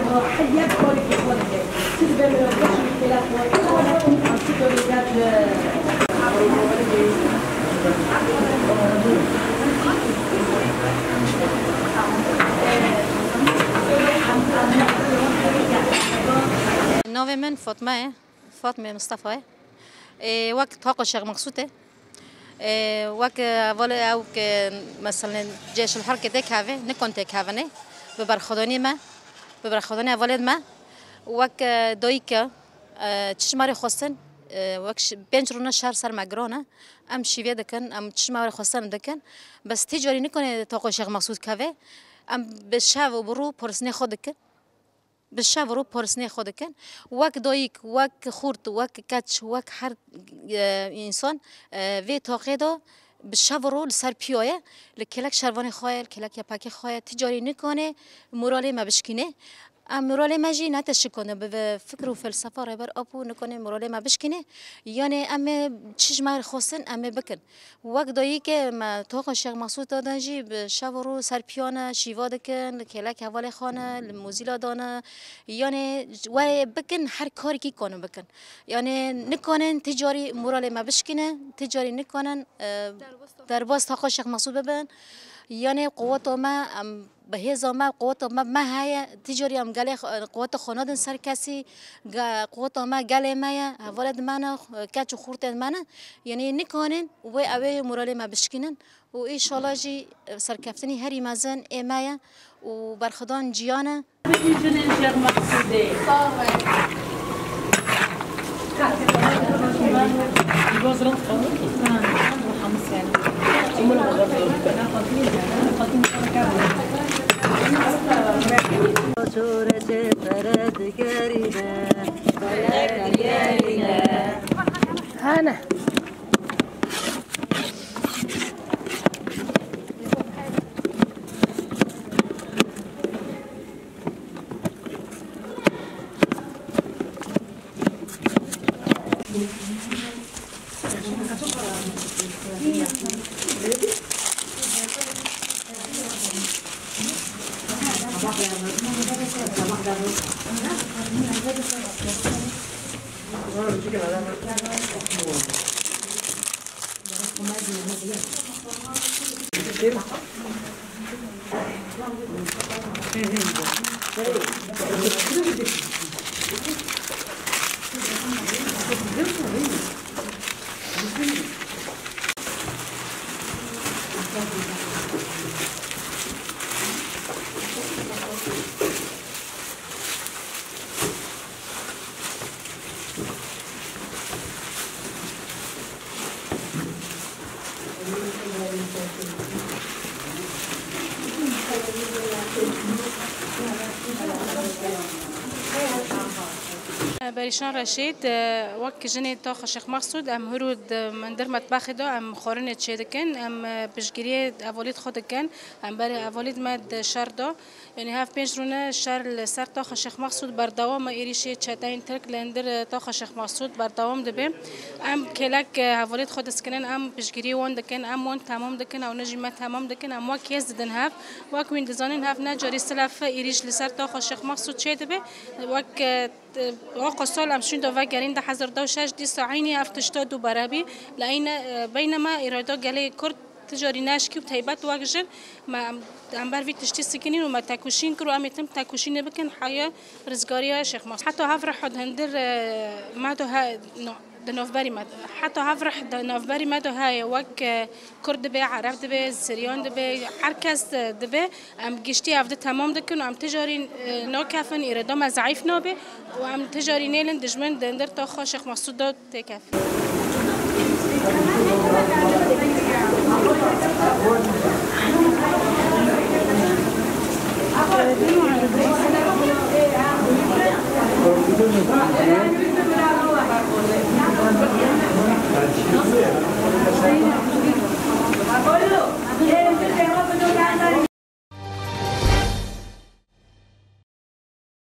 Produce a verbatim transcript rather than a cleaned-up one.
Her yek kareke xwe dike. Çi dibe mirovgeş û kêlek xwe, çi dibe mirovgeş. Navê min Fatma ye. Fatmê Mistefa ye. Ê, wek Taqa Şêx Meqsûd e. Ê, wek hevalê ew ke, meselen, cêşil herkê têkeve, nikon têkevine. Bi berxwedanê me, bi berxwedanê hevalê me. Wek, e, dayîk e, e, çi ji me re xwestin, e, wek şi-, pênc rûne şer ser me giran e. Em şîvê dikin, em çi ji me re xwestin dikin. Bes tî carî nikone Taqa Şêx Meqsûd keve. Em bi şev û bi rû parastinê xwe dikin. Bi şev û rû parastinê xwe dikin. Wek dayîk, wek xurt, wek keç, wek her, e, însan, e, vê taqê de bi şev û rû li ser piya ye. Li kêlek şervanê xwe ye, li kêlek yepekê xwe ye. Tî carî nikane moralê me bişkîne. Em moralê me jî ne te şikandin, bi, bi fikr û felsefa Rêber Apo nikane moralê me bişkîne. Yanê em ê çi ji me re xwestin, em ê bikin. Wek dayîkê me Taqa Şêx Meqsûd dadan jî bi şev û rû ser piya ne, şîva dikin, li kêlek hevalê xwe ne, li mozîla dane. Yanê wê bikin, her karekî kanin bikin. Yanê nikanin tî carî moralê me bişkînin, tî carî nikanin, e, derbas Taqa Şêx Meqsûd bibin. Yanê quweta me, em bi hêza me, quweta me, me heye, tî carî em gelê xwe, quweta xwe nadin ser kesî, ge-, quweta me gelê me ye, hevalê di me ne, keç û xurtên me ne. Yanî nikanin wê ew ê moralê me bişkînin û înşallah jî serkeftinî herî mezin ê me ye û berxwedan ciyan e. Peki jinên Şêx Meqsûdê. Hene. Berîşan Reşîd, e, wek jinê Taxa Şêx Meqsûd, em hûr û di, em dir metbexê de em xwarinê çêdikin, em, e, piştgiriyê evolîd xwe dikin, em berê evolîd me di şer de. Yanî hev pênc rûne şer li ser Taxa Şêx Meqsûd berdewam e, êrîşê çeteyên Tirk li hundir, e, Taxa Şêx Meqsûd berdewam dibe. Em kêlek, e, hevalêt xwe diskinin, em piştgirî wan dikin, em wan temam dikin, ew ne jî me temam dikin, em wek hêz didin hev. Wek wîn dizanin hev ne carî silef êrîş li ser Taxa Şêx Meqsûd çêdibe. Wek, e, Oqo sal em şûn do vegerîn du hezar û şeş, dîsa eynî ev tişta dubare bî. Li eyne, e, beynema îrada gelê Kurd ti carî neşkî û teybet wek jin me em, em ber vî tiştî sikinîn û me tekoşîn kir û em ê tim tekoşînê bikin heya rizgariya Şêx Mas. Heta hev rih di hundir, e, me do he, no, di navberî me, heta hev rih di navberî me do heye wek, e, Kurd dibe, Ereb dibe, Siryan dibe, her kes, e, dibe. Em giştî ev di temam dikin û em ti carî, e, nakefin, îrada me zeîf nabe û em ti carî nêlin dijmin di hundir Taxa Şêx Mesûd de têkef.